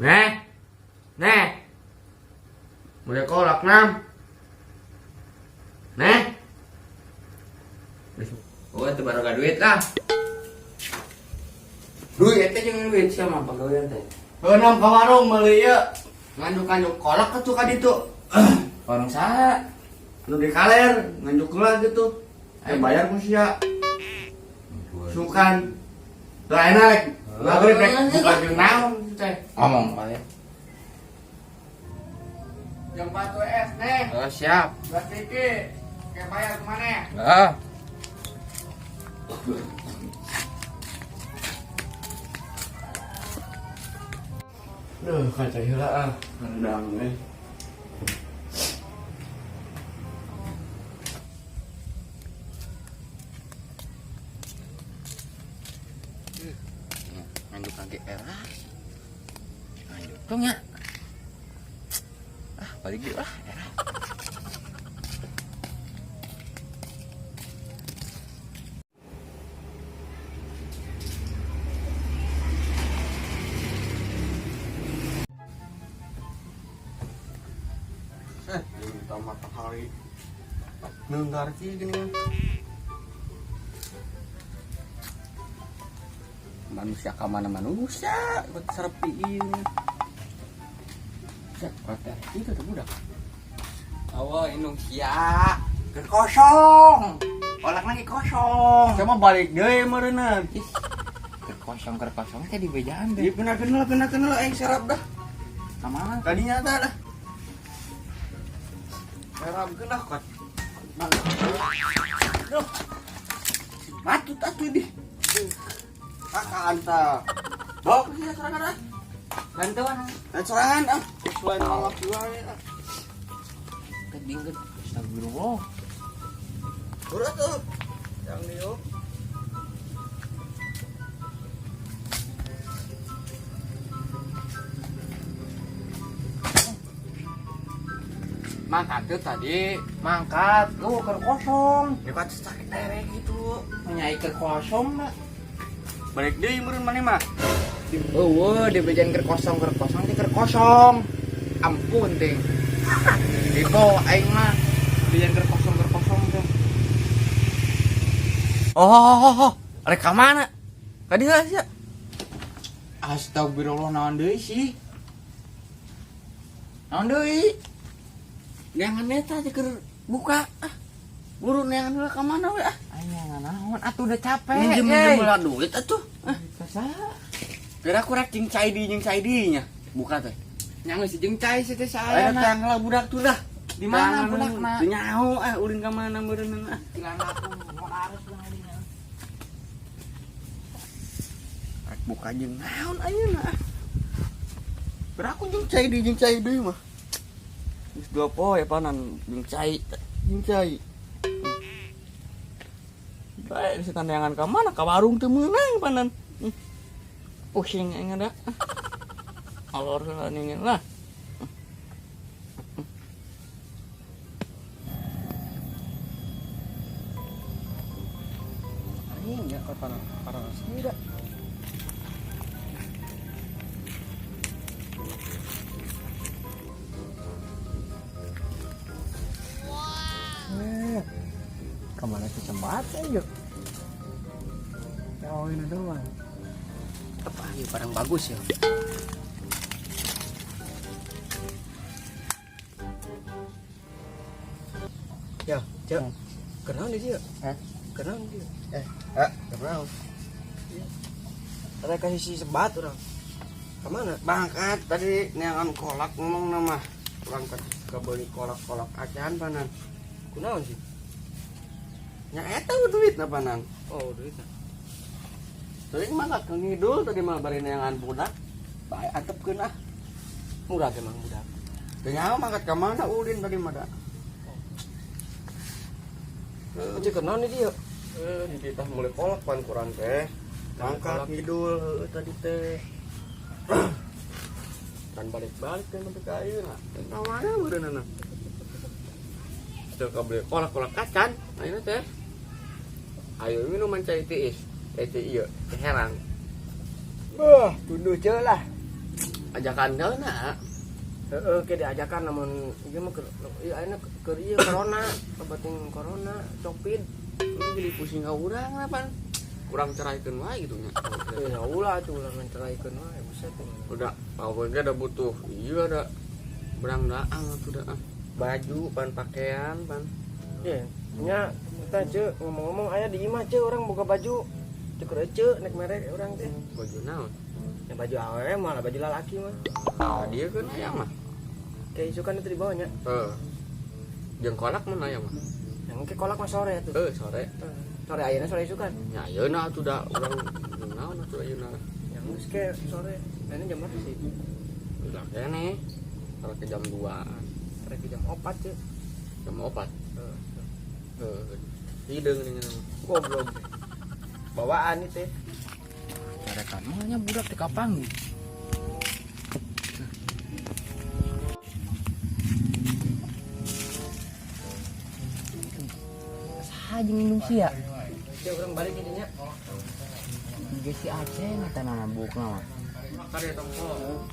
Nè. Nè. Mulai kolak nam. Neh. Oh, itu baru gak duit lah. Duit eta jeung duit siapa pagawean teh? Heuh nam ka warung meuli ieu. Nganjuk-nganjuk kolak atuh ka ditu. Warung saha? Nu di kaler nganjuk heula gitu. Eh bayar ku sia. Sukan. Lah enak rek. Magrib rek buka jeung naon teh. Ngomong kali. Jam 4 WS neh. Oh, siap. Buat Kiki. Kayak bayar kemana? Ah. Duh, kaca heula ah. Rendang eh. Nganjuk lagi era. Nganjuk dong ya. Ah, balik dulu lah era. Eh, minta matahari. Nenggar sih gini kan. Manusia ke mana manusia buat serepi ini. Set, kota itu tuh budak. Awa indung sia. Keur kosong. Kolak lagi kosong. Sama balik deh meureunna. Ih, keur kosong teh di bejaan Iya teh. pernah kenal pernah kenal aing serap dah. Sama Tadinya ada dah. Serap kenal kok. Duh. Matut atuh di. Kakak anta. Bawa ke sini serangan ah. Bantuan. Eh, serangan ah. Sesuai nolak juga ah. Kedingin. Astagfirullah. Udah tuh. Yang diuk. Mangkat tuh tadi, mangkat. Lu keur kosong. Ya kan sakit derek gitu. Menyai keur kosong lah. Balik deui meureun maneh mah. Eueuh, di bejaan keur kosong teh keur kosong. Ampun ting. Dipo aing mah bejaan keur kosong teh. Oh, rek ka mana? Ka dieu sia. Astagfirullah naon deui sih? Naon deui? Neangan eta teh keur buka. Ah. Buru neangan heula ka mana we ah. Aing naon atuh udah capek. Minjem-minjem heula duit atuh. Ah. Saha? Kira aku rek jeung cai di jeung cai di nya. Buka teh. Nya geus jeung cai sih teh Aya saayana. tang heula budak tuh dah. Di mana budakna? Teu nyaho ah ulin ka mana meureunna ah. Cilana aku mau harus ngalinya. Rek buka jeung naon ayeuna ah. Kira aku jeung cai di jeung cai deui mah. Geus dua poe panan jeung cai jeung cai. Bae bisa tandangan ka mana ka warung teu meunang panan. Pusing aing ada. Alor heula ningin lah. Aing ya kapan parang sini dah. Kemana sih sembat aja? Oh ini doang. Apa ya barang bagus ya? Ya, cek. Kenal nih dia. Hah? Kenal dia. Ah, kenal. Ada kasih si sebat orang. Kemana? Bangkat tadi neangan kolak ngomong nama. Urang kebeli kolak-kolak acan panan. Kunaon sih? Nya eta duit na panan. Oh, duit. Tadi mah ke ngidul tadi mah bari neangan budak. Bae antepkeun ah. Murah emang budak. Teu nyaho mangkat ka mana ulin tadi mah da. Cek kenal nih dia. Dititah mulai kolak pan kurang teh. Mangkat ngidul heueuh tadi teh. Kan balik-balik teh sampai ka ayeuna. Ka mana meureunana? Teu kabeli kolak-kolak kacan ayeuna teh. Ayo minuman cai tiis. Eh cai ieu, teh herang. Bah, tunduh je lah. Ajakan dauna. Heeh, ke diajakan namun ieu mah keur ieu ayeuna keur ieu corona, obatin corona, Covid. Jadi pusing ka urang lah pan. Kurang ceraikeun wae gitu nya. Ya ulah atuh ulah menceraikan wae buset. Udah, pokoknya ada butuh. Iya ada berang daang atuh dah. Baju pan pakaian pan. Iya, nya eta ceu ngomong-ngomong aya di imah ceu urang boga baju. Cukur ece nek merek urang teh. Baju naon? Ya baju awewe mah lah baju lalaki mah. Nah, dia kan aya mah. Kayak isukan itu di bawahnya. Heeh. Jeung kolak mana aya mah? Yang ke kolak mah sore tuh. Heeh, sore. Sore ayeuna sore isukan. Ya ayeuna atuh da urang naon atuh ayeuna. Yang geus ke sore. Ayeuna jam berapa sih? Udah kene. Kalau ke jam 2. Sore ke jam 4 ceu. Jam 4. Heeh. Heeh. Hideung nih Goblok. Bawaan itu. Carekan mah nya budak teh kapanggih. Saha jeung indung sia? Ceu urang balik intinya. Geus si Aceh eta nana bukna mah.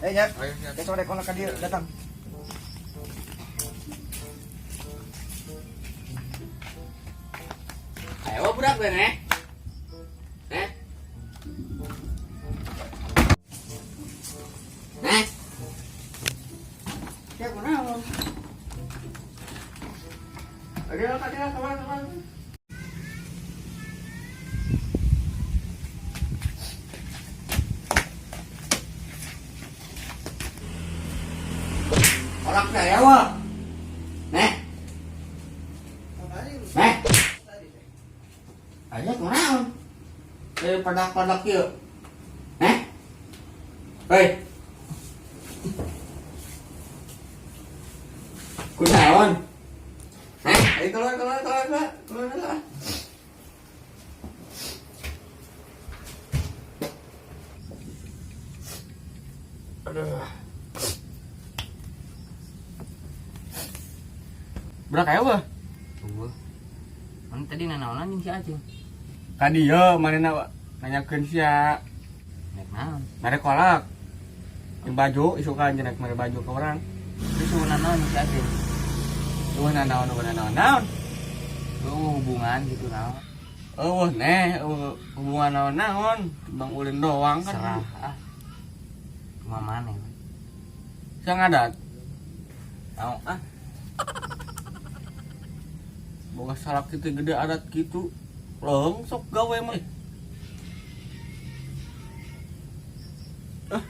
Eh, nya. Ke sore kono ka dieu datang. Ayo budak teh neh. Neh. Neh. Ya kunaon? Ayo ka dieu kemana. Kolak teh aya wah. Neh. Neh. Aya kunaon? Padak-padak ieu. Neh. Hei. Kunaon? Neh, ayo keluar. Keluar. Aduh. Budak aya wah. Tunggu. Mana tadi nanaonan jeung si Aceh? Tadi yo manehna nanyakeun sia. Nek naon? Mere kolak. Jeung baju isukan jeung mere baju ka urang. Terus naon jeung si Aceh? Eueuh naon naon. Eueuh hubungan gitu naon. Eueuh neh, eueuh hubungan naon-naon, Bang Ulin doang kan. Serah ah. Kumaha maneh? Sia ngadat. Naon ah? Boga salak kitu gede adat kitu. Leung sok gawe mah. Ah.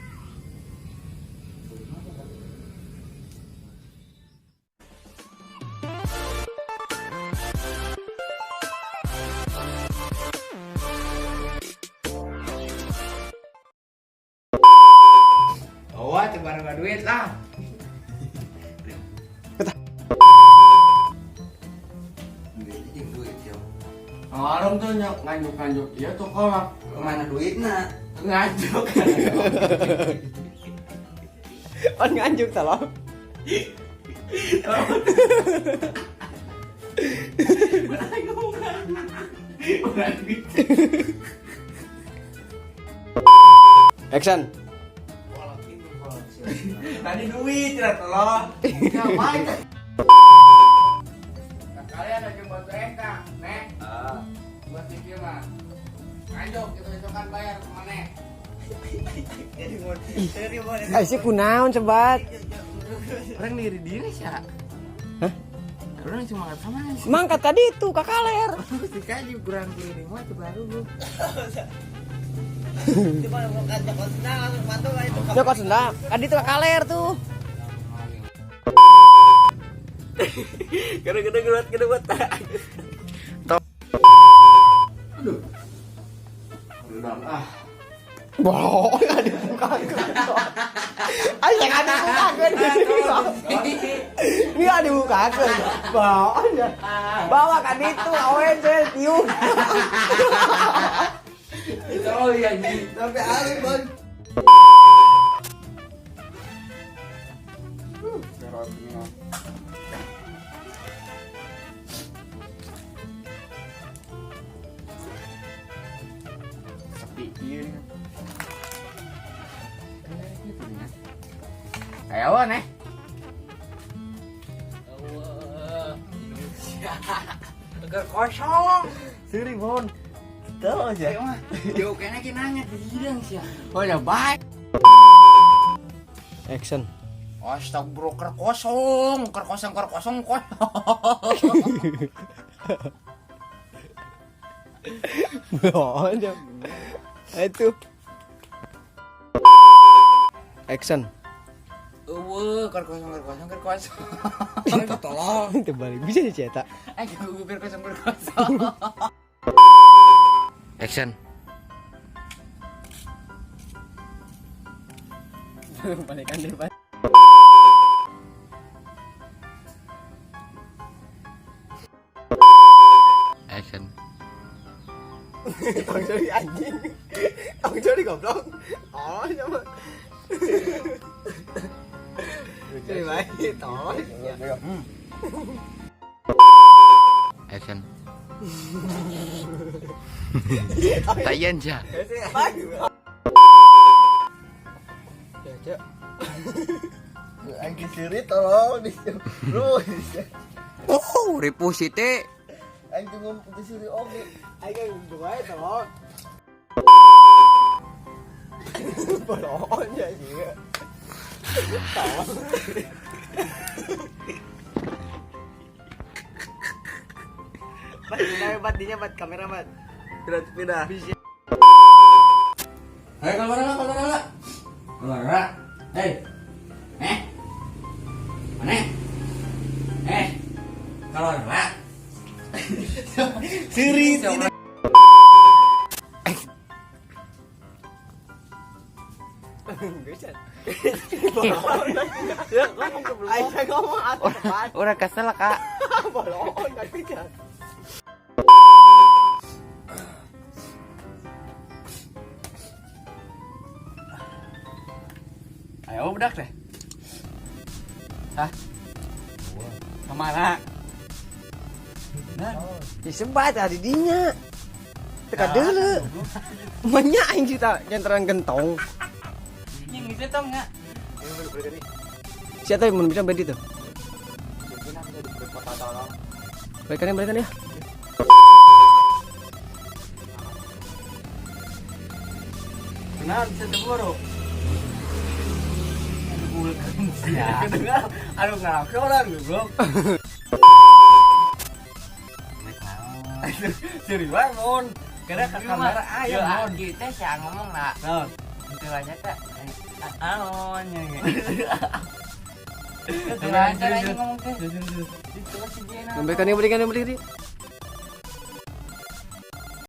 Oh, teu bareng duit lah. Warung tuh nganjuk-nganjuk iya tuh kolak. Kemana duitna? Nganjuk. On nganjuk salah. Action. Tadi duit tidak tolong. Ngapain? Kalian aja buat mereka, neh. Buat sikil mah. Nganjuk gitu kan bayar ke mana? Eh sih kunaon sebat. Orang diri sih. Hah? Orang cuma nggak sama sih. Mangkat tadi itu kakaler. Dikaji kurang kiri mah itu baru gua. Joko sendang, tadi itu kakaler tuh. Gara-gara gelut gede buat. Aduh. Udah ah. Bohong, nggak dibuka. Ayo nggak dibuka. Ini nggak dibuka. Bohong ya. Bawa kan itu, awen tiup. Oh iya, Sampai alim, Bon. Sepi ieu. Gitu ya. Ayo nih. Eueuh, Indonesia. Keur kosong. Suri bon. Tahu aja. Ayo mah. Jauh kayaknya kita nanya di hidung sih. Oh ya baik. Action. Astagfirullah keur kosong, keur kosong, keur kosong kosong. Oh, itu. Action. Eueuh, keur kosong, keur kosong, keur kosong. Tolong. Terbalik bisa dicetak. Ayo keur kosong, keur kosong. Action. Balikan deh, Pak. Action. Tong jari anjing. Tong jari goblok. Oh, sama. Jadi baik, tolong. Action. Tayan ja. Ya, Cek. Aing suri tolong di. Lu. Oh, ripuh sih teh. Aing tuh ngomong di suri oge. Aing kan bae tolong. Bolon ya sih. Tolong. Bat, bat dinya bat kamera bat. Pindah pindah. Hei, keluar lah, keluar lah. Keluar lah. Hei. Eh. Mana? Eh. Keluar lah. Suri tidak. Bisa. Ya, ngomong aing ngomong atuh. Orang kesel, Kak. Bolon tapi kan. Ayo budak teh. Hah? Kemana? Nah, disebat ada dinya. Teka deuleu. Menya aing cita jantaran gentong. Yang itu tong enggak? Siapa yang bisa bedi tuh? Balikan ya, balikan ya. Benar bisa teboro. Ya. Aduh ngarap orang goblok. Suri bangun. Karena ke kamera aya mon. Kita sih ngomong lah. Naon? Itu aja teh. Aon ya. Itu aja ngomong teh. Itu si Jena. Balikan ya, balikan ya, balikan.